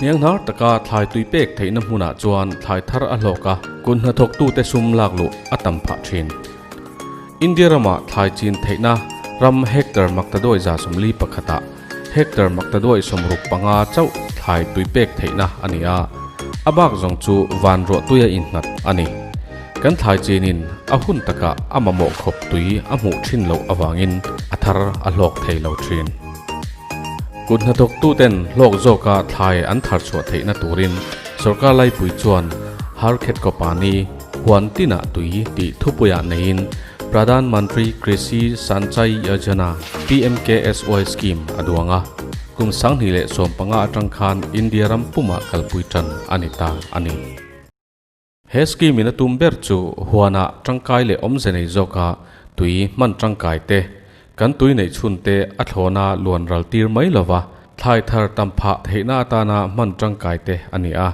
Hnianghnar taka thlai tui pek theihna hmunah chuan thlai thar a hlawk a, kut hnathawktute sum lak luh a tam phah thin. India rama thlai chin theihna ram hectare maktaduai 41 ah hectare maktaduai 65 chauh thlai tui pek theihna a ni a, a bak zawng chu van ruah tuia innghat a ni. Kan thlai chinin a hun takah a mamawh khawp tui a hmuh thin loh avangin a thar a hlawk thei lo thin. Kut hnathawktuten hlawk zawka thlai an thar chhuah theihna turin sorkar laipui chuan Har Khet Ko Pani, Huan tinah tui tih thupuiah neiin Pradhan Mantri Krishi Sanchay Yojana, PMKSY, scheme a duang a, kum 2015 atang khan India ram pumah kalpui tan a ni ta a ni. He scheme in a tum ber chu huanah tangkai leh awmze nei zawka tui hman tangkai te, kan tui neih chhun te a thlawna luan ral tir mai lova thlai thar tam phah theihna atana hman tangkai te a ni a.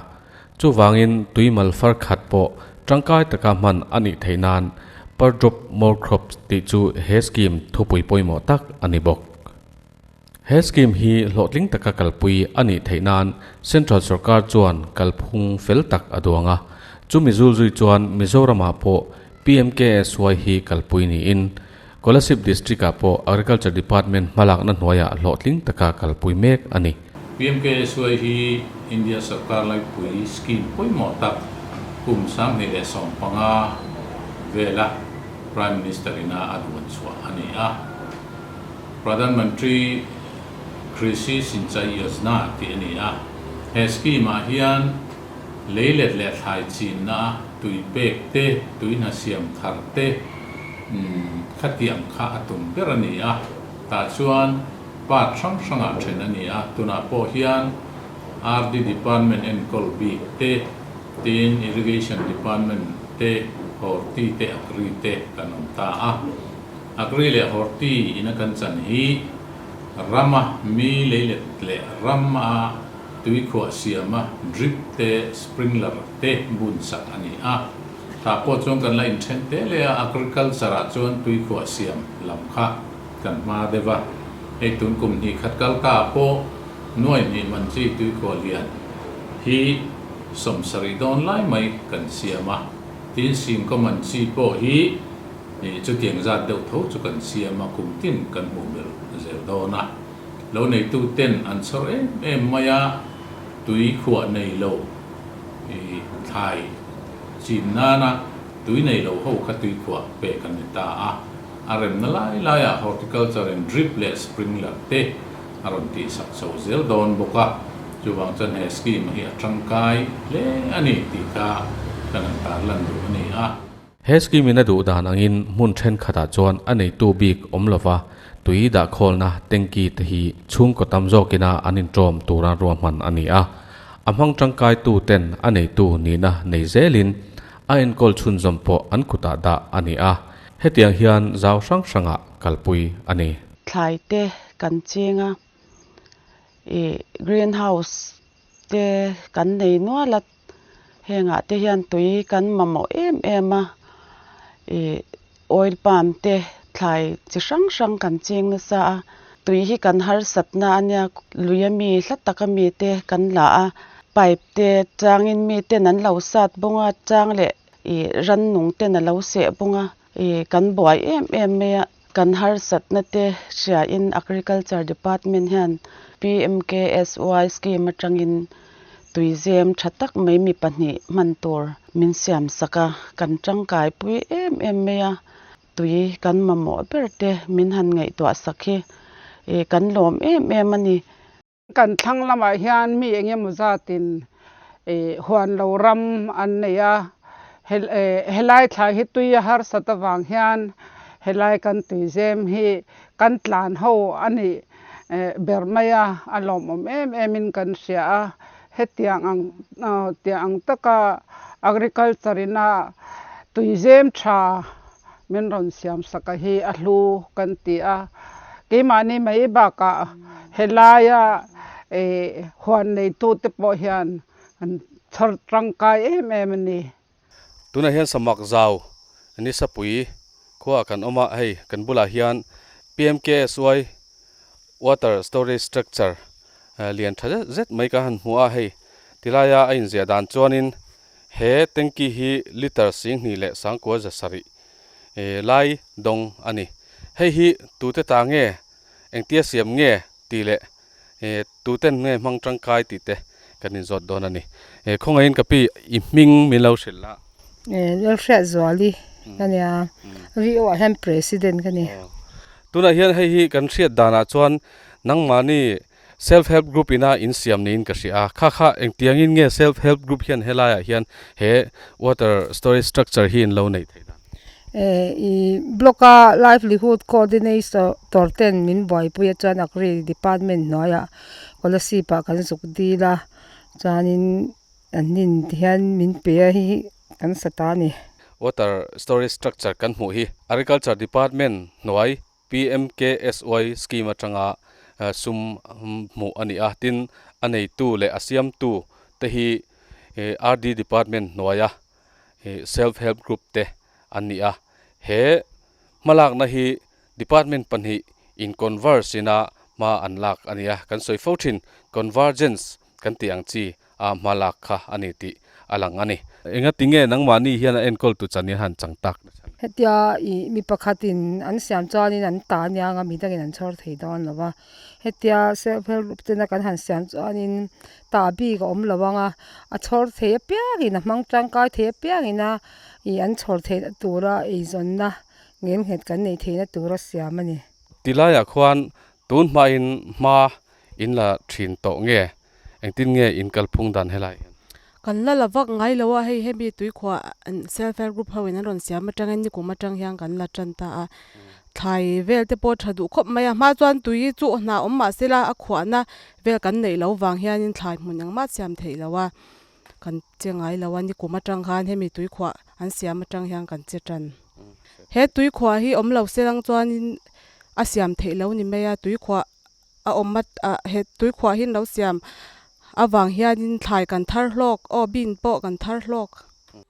Chuvangin tui mal far khat pawh tangkai taka hman a nih theih nan Per Drop More Crops tih chu he scheme thupui pawimawh tak a ni bawk. He scheme hi hlawhtling taka kalpui a nih theih nan Central sorkar chuan kalphung fel tak a duang a, chumi zulzui chuan Mizoramah pawh PMKSY hi kalpui niin Kolasib District-ah pawh Agriculture Department hmalakna hnuaiah hlawhtling taka kalpui mek a ni. PMKSY hi India sorkar laipui scheme pawimawh tak kum 2015 vela Prime Minister ina a duan chhuah a ni a. Pradhan Mantri Krishi Sinchai Yojana tih a ni a. He scheme-ah hian leilet leh thlai chinna a tui pek te, tui hna siam thar te khatiang kha a tum ber a ni a. Tah chuan part hrang hrangah then a ni a, tunah pawh hian RD Department enkawl bik te, tin Irrigation Department te, Horti te, Agri te kan awm ta a. Agri leh Horti ina kan chan hi rama mi leilet leh rama tuikhuah siama drip te, sprinkler te bun sak a ni a. Tah pawh chuan kan la inthen teh leh a, agriculture ah chuan tuikhuah siam lam kha kan hma deuh a. Hei tun kum hnih khat kal ta ah pawh nuai hnih man chi tuikhuah lian hi 70 dawn lai mai kan siam a. Tin, singkaw man chi pawh hi chutiang zat deuh tho chu kan siam a, kum tin kan hmuh belh zel dawn a. Lo neitu ten an chhawr em em mai a, tui khuah nei lo thlai chin nana tui nei lo ho kha tui khuah pek an ni ta a. A remna lai laiah horticulture in drip leh sprinkler te a rawn tihsak chho zel dawn bawk a, chuvang chuan he scheme hi a tangkai hle a ni tih kha kan han tarlan duh a ni a. He scheme in a duh dan angin hmun thenkhatah chuan a neitu bik awm lova tui dahkhawlna tanky te hi chhungkaw tam zawkina an inṭawm tura ruahman a ni a. A hmang tangkaitu ten a neitu nihna nei zelin a enkawl chhunzawm pawh an kutah dah a ni a. Hetiang hian zau hrang hrangah kalpui a ni. Thlai te kan ching a, ih greenhouse te kan nei nual a, hengah te hian tui kan mamawh em em a, ih oil palm te thlai chi hrang hrang kan ching nasa a, tui hi kan harsatna a nia lui a mi hla taka mi te kan la a, pipe te changin mi ten an lo sat bawng a chang leh ih rannung ten a lo seh bawng a, ih kan buai em em mai a, kan harsatna te hriain Agriculture Department hian PMKSY scheme atangin tuizem tha tak mai mi pahnih hman tur min siam sak a, kan tangkai pui em em mai a, tui kan mamawh ber te min han ngaihtuah sak hi ih kan lawm em em a ni. Kan thlang lamah hian mi eng emaw zatin huan lo ram an nei a, helai thlai hi tui a harsat avang hian helai kan tuizem hi kan tlan ho a nih ber mai a, a lawmawm em em in kan hria a, hetiang ang tiang ang taka agriculture ina tuizem tha min rawn siam sak a hi a hlu kan ti a, keimahni mai bakah helaia huan neitute pawh hian an chhawr tangkai em em a ni. Tunah hian samak zau Nisapui khuaah kan awm a, hei kan bulah hian PMKSY Water Storage Structure. Lian tha zet zet mai ka han hmu a hei tilaia a inziah dan chuanin he tanky hi litre singhnih leh sangkua za sarih lai dawng a ni. Hei hi tute ta nge engtia siam nge tih leh tuten nge hmang tangkai tih te kan inzawt dawn a ni. Khawngaihin ka pi i hming min lo hrilh la. Lalhriatzuali ka nia, VO ah hian President ka ni. Tunah hian hei hi kan hriat danah chuan nangmahni Self Help Group ina in siam niin ka hria a, kha kha engtiangin nge Self Help Group hian helaiah hian he water storage structure hi in lo neih theih dan? I block a Livelihood Coordinator ten min buaipui a chuan Agri Department hnuaiah Kolasib ah kan zuk dil a, chuanin an nin ti hian min pe a hei hi kan sa ta a ni. Water storage structure kan hmuh hi Agriculture Department hnuai PMKSY scheme atanga sum hmuh a ni a, tin a neitu leh a siamtu te hi RD department hnuaia self help group te an ni a, he hmalakna hi department pahnih in converge ina hma an lak a ni a, kan sawi fo thin convergence kan tih ang chi a hma lak kha a ni tih a lang a ni. Engatinge nangmahni hian a enkawltu chan in han chang tak na chhan? Hetia ih mi pakhatin an siam chuanin an ta aniang a, midangin an chhawr thei dawn lo va. Hetia self help group tena kan han siam chuanin ta bik a awm lo ang a, a chhawr thei apiangin a hmang tangkai thei apiangin a ih an chhawr theihna tura eizawnna ngelnghet kan neih theihna tura siam a ni. Tilaiah khuan tun hmain hma in la thin tawh nge? Engtin nge in kalphung dan helai hian? Kan la la vak ngai lo a, hei hemi tuikhuah self help group ho in an rawn siam atangin nikum atang hian kan la tan ta a, thlai vel te pawh tha duh khawp mai a, hma chuan tui chu hna awm mah sela a khuahna vel kan neih loh vang hianin thlai hmun engmah siam theih lo a, kan che ngai lo a, nikum atang khan hemi tuikhuah an siam atang hian kan che tan. He tuikhuah hi awm lo selang chuanin a siam theih lo ni mai a, tuikhuah a awm a ah he tuikhuah hi an lo siam avang hianin thlai kan thar hlawk aw bean pawh kan thar hlawk.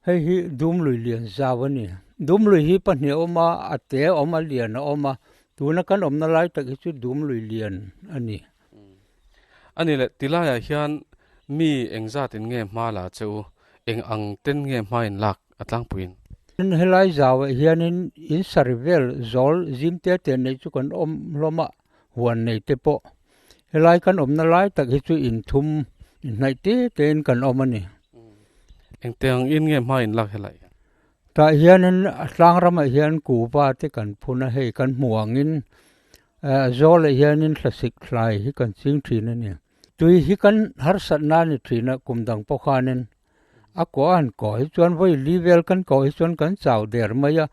Hei hi Dumlui lian zau a ni. Dumlui hi pahnih a awm a, a te a awm a, lian a awm a. Tuna kan awmna lai tak hi chu Dumlui lian a ni. A ni leh, tilaiah hian mi engzatin nge hma la che u? Eng ang ten nge hma in lak a tlangpuiin? Helai zauah hianin in sari vel zawl zim te te neih chu kan awm hlawm a. huan nei te pawh helai kan awmna lai tak hi chu inthum inhnaih te te in kan awm a ni. Engte ang in nge hma in lak helai hian? Tah hianin a tlang ramah hian kuva te kan phun a, hei kan hmu angin zawlah hianin thlasik thlai hi kan ching thin a ni. Tui hi kan harsatna a ni thin a, kum dang pawh khanin a kawh a han kawh hi chuan vawi li vel kan kawh hi chuan kan chau der mai a,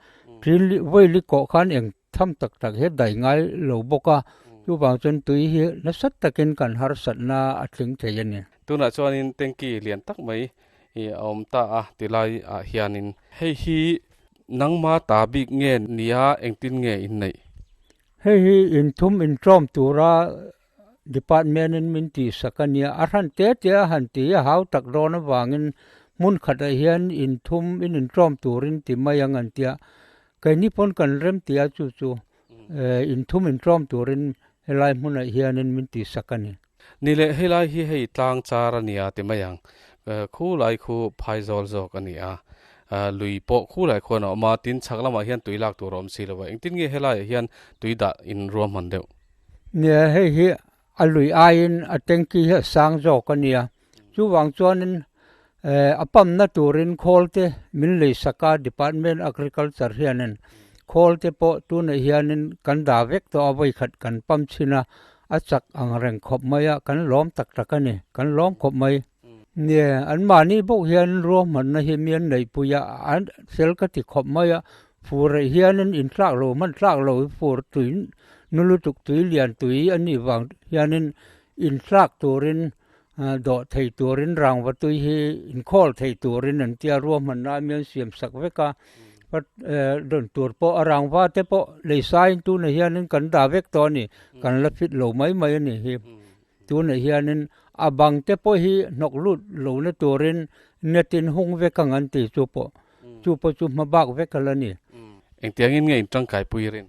tin vawi li kawh khan eng Tham tak tak hi a dai ngai lo bawk a, chuvang chuan tui hi nasat takin kan harsatna a tling thei a ni. Tunah chuanin tanky lian tak mai hi a awm ta a tilai ah hianin. Hei hi nangma ta bik nge nia engtin nge in neih? Hei hi inthum inṭawm tura department in min tihsak a nia, a hran te te a han ti a hau tak dawn avangin hmun khatah hian inthum in inṭawm turin ti mai ang an tia, keini pawn kan rem ti a chu chu inthum inṭawm turin helai hmunah hianin min tihsak a ni. Ni leh helai hi hei tlang char a nia ti mai ang, khulai khu phaizawl zawk a ni a, lui pawh khulai khuan a awm a, tin chhak lamah hian tui lak tur a awm si lo va, engtin nge helaiah hian tui dah in ruahman deuh? Nia, hei hi a lui aiin a tanky hi a sang zawk a nia. Chuvang chuanin a pump-na turin khawl te min lei sak a, Department Agriculture hianin khawl te pawh tunah hianin kan dah vek tawh a, vawikhat kan pump chhin a, a chak ang reng khawp mai a, kan lawm tak tak a ni, kan lawm khawp mai. Nia, anmahni bawk hian ruahmanna hi mi an neihpui a, an fel ka ti khawp mai a, Fur ah hianin in tlak lo hman tlak lo hi fur tui nu lutuk tui lian tui a nih vang hianin in tlak turin dawh thei turin rangva tui hi inkhawl thei turin an tia ruahmanna a mian siam sak vek a dawn tur pawh a rangva te pawh lei saiin tunah hianin kan dah vek tawh a ni kan la fit lo mai mai a nih hi tunah hianin a bang te pawh hi hnawk lut lohna turin net in hung vek ang an ti chu pawh. Chu pawh chu hma bak vek a la ni. Engtiangin nge in tangkai pui rin?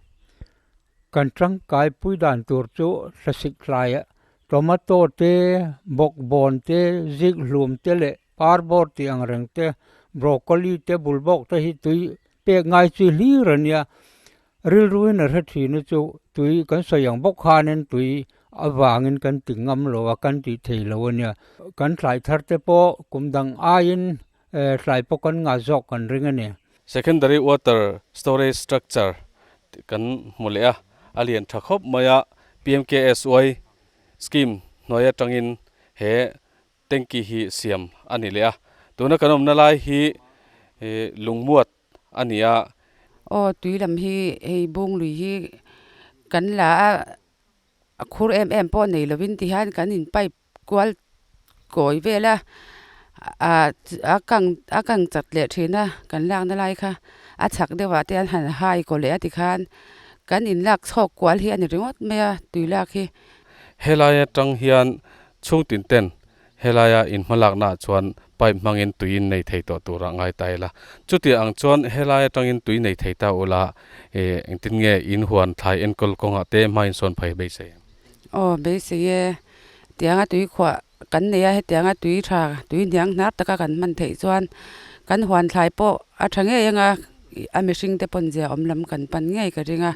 Kan tangkai pui dan tur chu hlasik hlai Tomato te, bawkbawn te, zikhlum te leh parbawr tih ang reng te, broccoli te, bulbawk te hi tui pek ngai chi hlir a nia. Rilruin a hre thin a chu tui kan sawi ang bawk khanin tui avangin kan ti ngam lo a, kan tih thei lo a nia. Kan thlai thar te pawh kum dang aiin thlai pawh kan ngah zawk kan ring a ni. Secondary water storage structure kan hmu leh a, a lian tha khawp mai a, PMKSY scheme hnuai atangin he tanky hi siam a ni leh a, tuna kan awmna lai hi lungmuat a ni a. Aw tui lam hi hei bunglui hi kan la a, a khur em em pawh nei lovin tihian kan in pipe kual kawi vel a, ah a kang a kang chat leh thin a kan lakna lai kha a chhak deuh ah te an han hai kaw leh a tikhan kan in lak chhawk kual hi a ni ringawt mai a tui lak hi. Helai atang hian chhungtin ten Helaia in hmalaknaah chuan pipe hmangin tui in nei thei tawh turah ngai ta ila. Chutiang ang chuan helai atangin tui nei thei ta ula, engtin nge in huan thlai enkawl kawngah te hma in sawn phei beisei ang? Aw, beisei e. Tianga tui khuah kan nei a, hetianga tui tha, tui hniang hnar taka kan hman theih chuan kan huan thlai pawh a tha ngei anga a mihring te pawn zia awm lam kan pan ngei ka ring a.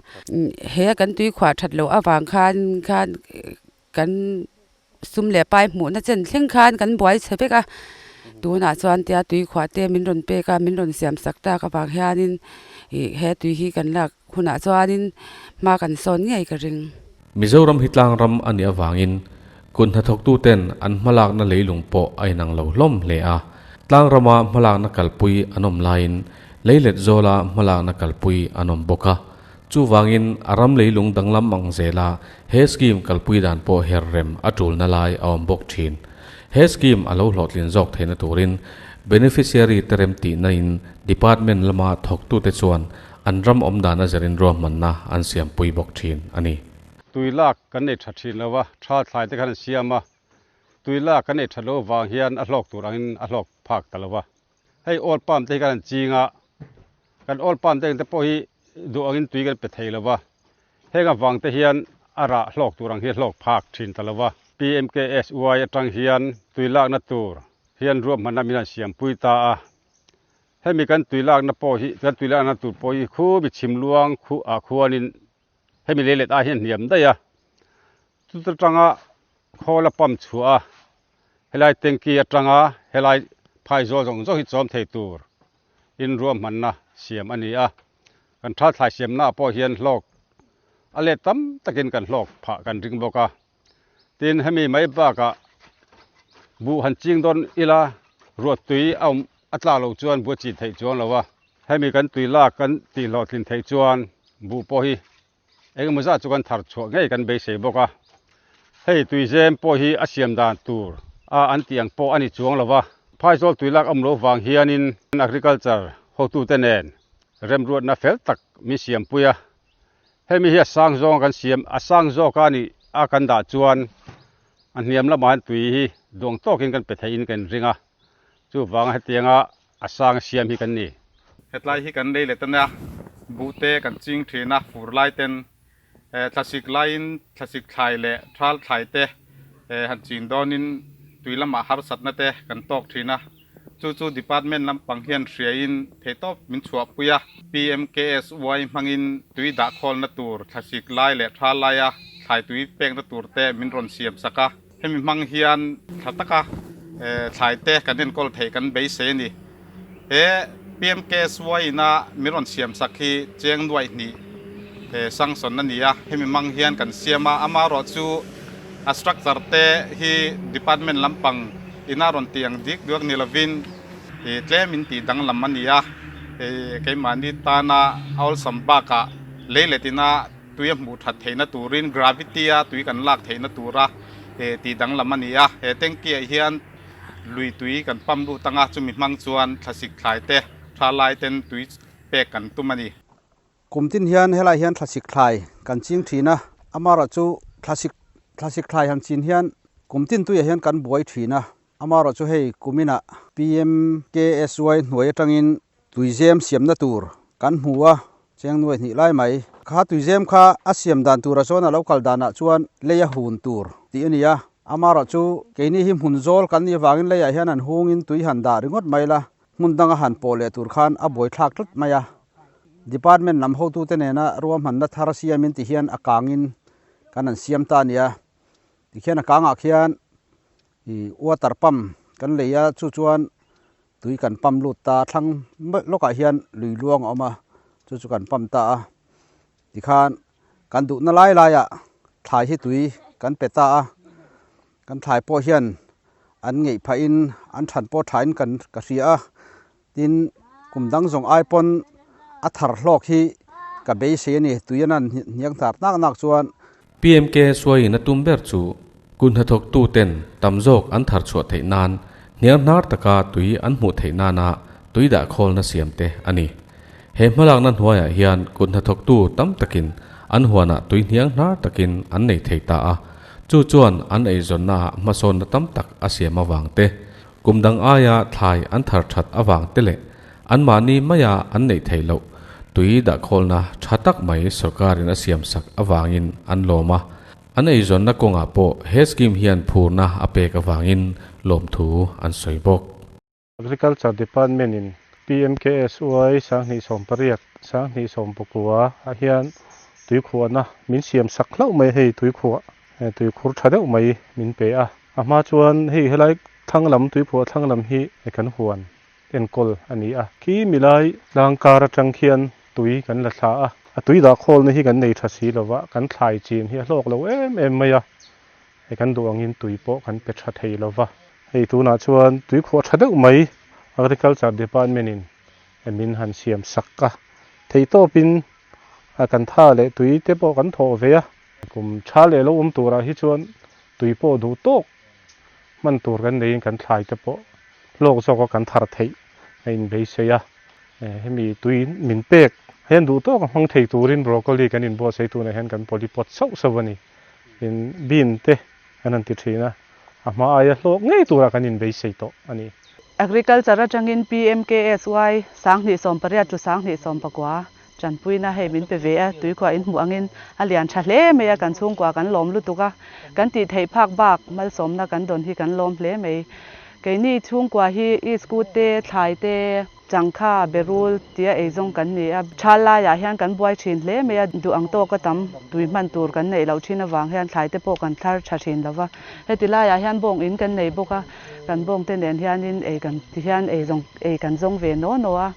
He kan tui khuah that loh avang khan khan Kan sum leh pai hmuhna chen thleng khan kan buai chhe vek a, tunah chuan tia tui khuah te min rawn pek a, min rawn siam sak tak avang hianin ih he tui hi kan lak hunah chuanin hma kan sawn ngei ka ring. Mizoram hi tlang ram a nih avangin kut hnathawktuten an hmalakna leilung pawh a inang lo hlawm hle a, tlang rama hmalakna kalpui an awm laiin leilet zawla hmalakna kalpui an awm bawk a. Chuvangin a ram leilung danglam ang zela he scheme kalpui dan pawh her rem a tulna lai a awm bawk thin. He scheme a lo hlawhtlin zawk theihna turin beneficiary te rem tihna in department lama thawktute chuan an ram awm dan a zirin ruahmanna an siampui bawk thin a ni. Tui lak kan nei tha thin lo a, tha thlai te khan an siam a, tui lak kan nei that loh avang hian a hlawk tur angin a hlawk phak ta lo va. Hei oil palm te hi kan han ching a, kan oil palm te te pawh hi duh angin tui kan pe thei lo va, heng avang te hian a rah hlawk tur ang hi a hlawk phak thin ta lo va. PMKSY atang hian tui lakna tur hian ruahmanna min han siampui ta a, hemi kan tui lakna pawh hi kan tui lakna tur pawh hi khumi chhim luang khu ah khuanin hemi lei let ai hian hniam daih a, chuta tanga khawl a pump chhuah a, Helai tanky atanga helai phaizawl zawng zawng hi chawm thei tur in ruahmanna siam a ni a, kan tha thlai siamna ah pawh hian hlawk a let tam takin kan hlawk phah kan ring bawk a. Tin, hemi mai bakah buh han ching dawn ila ruah tui a awm a tlak loh chuan buh a chin theih chuang lo a, hemi kan tui lak kan tih hlawhtlin theih chuan buh pawh hi Engemaw zat chu kan thar chhuah ngei kan beisei bawk a, hei tuizem pawh hi a siam dan tur a an tih ang pawh a ni chuang lo va, Phaizawl tuilak awm lo vang hianin Agriculture hotute nen remruatna fel tak min siampui a, hemi hi a sang zawng kan siam a sang zawk a nih a kan dah chuan a hniam lamah hian tui hi duang tawkin kan pe theihin kan ring a, chuvanga hetianga A sang siam hi kan ni. Hetlai hi kan lei let a nia, buh te kan ching thin a, fur lai ten thlasik laiin thlasik thlai leh thal thlai te han chin dawnin tui lamah harsatna te kan tawk thin a, chu chu department lampang hian hriain theihtawp min chhuahpui a, PMKSY hmangin tui dahkhawlna tur thlasik lai leh thal laia thlai tui pekna tur te min rawn siam sak a. Hemi hmang hian tha taka thlai te kan enkawl theih kan beisei a ni. He PMKSY ina min rawn siam sak hi cheng nuaih hnih sanction a ni a, hemi hmang hian kan siam a, amaherawhchu a structure te hi department lampang ina rawn tih ang dik duak ni lovin tlem in tih danglam a ni a, keimahni tana awlsam bakah lei let ina tui a hmuh that theihna turin gravity a tui kan lak theihna tura tih danglam a ni a, he tanky ah hian lui tui kan pump lut anga chumi hmang chuan thlasik thlai te tha lai ten tui pek kan tum a ni. Kum tin hian helai hian thlasik thlai kan ching thin a, amaherawhchu thlasik thlasik thlai han chin hian kum tin tuiah hian kan buai thin a, Amaherawhchu hei kuminah PMKSY hnuai atangin tuizem siamna tur kan hmu a, cheng nuai hnih lai mai. Kha tuizem kha a siam dan turah chuan a lo kal danah chuan lei a hun tur tih a ni a, amaherawhchu keini hi hmun zawl kan nih avangin leiah hian an hungin tui han dah ringawt mai la, hmun danga han pawh leh tur khan a buaithlak tlat mai a. Department lam hotute nena ruahmanna thar siamin ti hian a kangin kan han siam ta a ni a, tikhian a kangah khian ih water pump kan lei a, chu chuan tui kan pump lut ta a, thlang lawkah hian lui luang a awm a, chu chu kan pump ta a, tikhan kan duhna lai laiah thlai hi tui kan pe ta a, kan thlai pawh hian an ngeih phahin an than pawh thain kan ka hria a, tin kum dang zawng ai pawn a thar hlawk hi ka beisei a ni, tui an han hniang thar nak nak chuan. PMK suaiin a tum ber chu kut hnathawktu ten tam zawk an thar chhuah theih nan hniang hnar taka tui an hmuh theih nana tui dah khawlna siam te a ni. He hmalakna hnuaiah hian kut hnathawktu tam takin an huanah tui hniang hnar takin an nei thei ta a, chu chuan an eizawnnaah hmasawnna tam tak a siam avang te, kum dang aia thlai an thar that avang te leh anmahni maia an neih theih loh tui dahkhawlna tha tak mai sorkarin a siamsak avangin an lawm a, an eizawnna kawngah pawh he scheme hian phurna a pek avangin lawmthu an sawi bawk. Agriculture Department in PMKSY 2018, 2019 ah hian tuikhuahna min siam sak hlauh mai a, hei tuikhuah tuikhur tha deuh mai min pe a. A hma chuan hei helai thlang lam tuikhuah thlang lam hi kan huan enkawl a ni a. Khi milai tlang kar atang khian tui kan la thla a, a tui dah khawlna hi kan nei tha si lova, kan thlai chin hi a hlawk lo em em mai a. Hei kan duh angin tui pawh kan pe tha thei lo va, hei tunah chuan tui khuah tha deuh mai Agriculture Department in min han siam sak a, theihtawpin kan tha leh tui te pawh kan thawh ve a, kum tha leh lo awm turah hi chuan tui pawh duh tawk hman tur kan neiin kan thlai te pawh hlawk zawka kan thar theih a inbeisei a, hemi tui min pek hian duh tawk a hmang thei turin broccoli kan inbuatsaih tunah hian kan polypot sauh sauh a ni. In bean te an han ti thin a, a hma aia hlawk ngei turah kan inbeisei tawh a ni. Agriculture atangin PMKSY 2018 to 2019 tanpuina hei min pe ve a, tuikhuah in hmuh angin a lian tha hle mai a, kan chhungkua kan lawm lutuk a, kan tih theih phak bak malsawmna kan dawn hi kan lawm hle mai. Keini chhungkua hi iskut te, thlai te, Changkha, berul tia eizawng kan ni a, thal laiah hian kan buai thin hle mai a, duh ang tawka tam tui hman tur kan neih loh thin avang hian thlai te pawh kan thlar tha thin lo va. Heti laiah hian bawng in kan nei bawk a, kan bawng te nen hianin ei kan ti hian eizawng ei kan zawng ve naw naw a.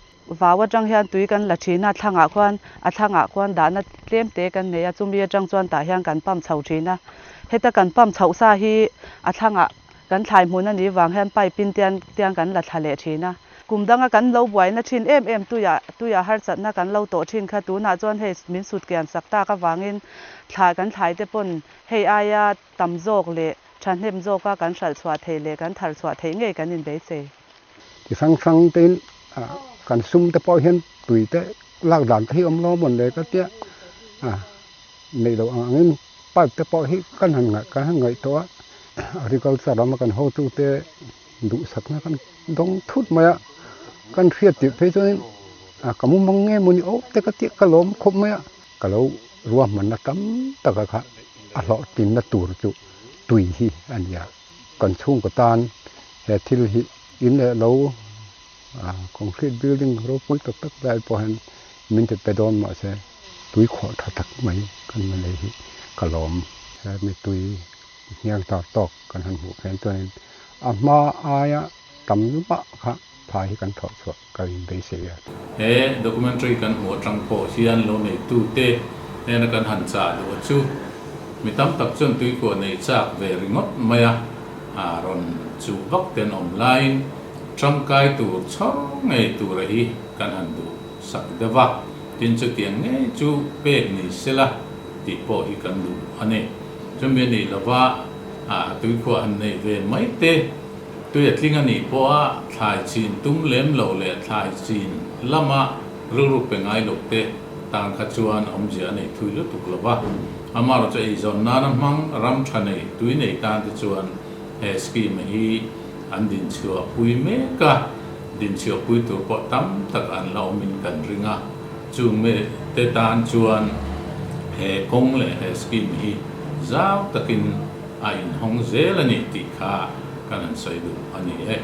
Vau atang hian tui kan la thin a, thlangah khuan a thlangah khuan dahna tlem te kan nei a, chumi atang chuan tah hian kan pump chho thin a. Heta kan pump chhoh sa hi a thlangah kan thlai hmun a nih vang hian pipe in tian tiang kan la thla leh thin a. Kum danga kan lo buaina thin em em tuiah tuiah harsatna kan lo tawh thin kha tunah chuan hei min sut kian sak tak avangin thla kan thlai te pawn hei aia tam zawk leh thahnem zawka kan hralh chhuah theih leh kan thar chhuah theih ngei kan inbeisei. Ti hrang hrang tein kan sum te pawh hian tui te lak dan te hi awm lo mawn le ka tia neih loh ang angin pipe te pawh hi kan han ngaih kan han ngaihtuah a agriculture lama kan hotute duhsakna kan dawng thut mai a kan hriat tirh phei chuanin ka mu mang nge mawni awm te ka tih ka lawm khawp mai a ka lo ruahmanna tam taka kha a hlawhtlinna tur chu tui hi a ni a kan chhungkaw tan he thil hi in leh lo concrete building ropui tak tak lai pawh hian min ti pe dawn mahse tui khawh tha tak mai kan la nei hi ka lawm hemi tui hniang tar tawk kan han hmuh hian chuanin a hma aia tam mah kha phai hi kan thawh chhuah ka inbeisei a. He documentary kan hmuh atang pawh hian lo neitute hnena kan han chah duh a chu mi tam tak chuan tuikhuah neih chak ve ringawt mai a, a rawn chuh vak ten awm laiin tangkai tur chhawr ngei tura hi kan han duh sak deuh a, tin chutiang ngei chu pek ni sela tih pawh hi kan duh a ni. Chumi a nih lova tuikhuah han neih ve mai te, tui a tling a nih pawha thlai chin tum lem lo leh thlai chin lama rilru pe ngai lo te tan kha chuan awmzia a nei thui lutuk lo va. Amaherawhchu eizawn nana hmang ram tha nei tui nei tan te chuan he scheme hi an dinchhuah pui mek a, dinchhuah pui tur pawh tam tak an la awmin kan ring a, chung te tan chuan. He kawng leh he scheme hi zau takin a inhawng zel a ni tih kha kan han sawi duh a ni e.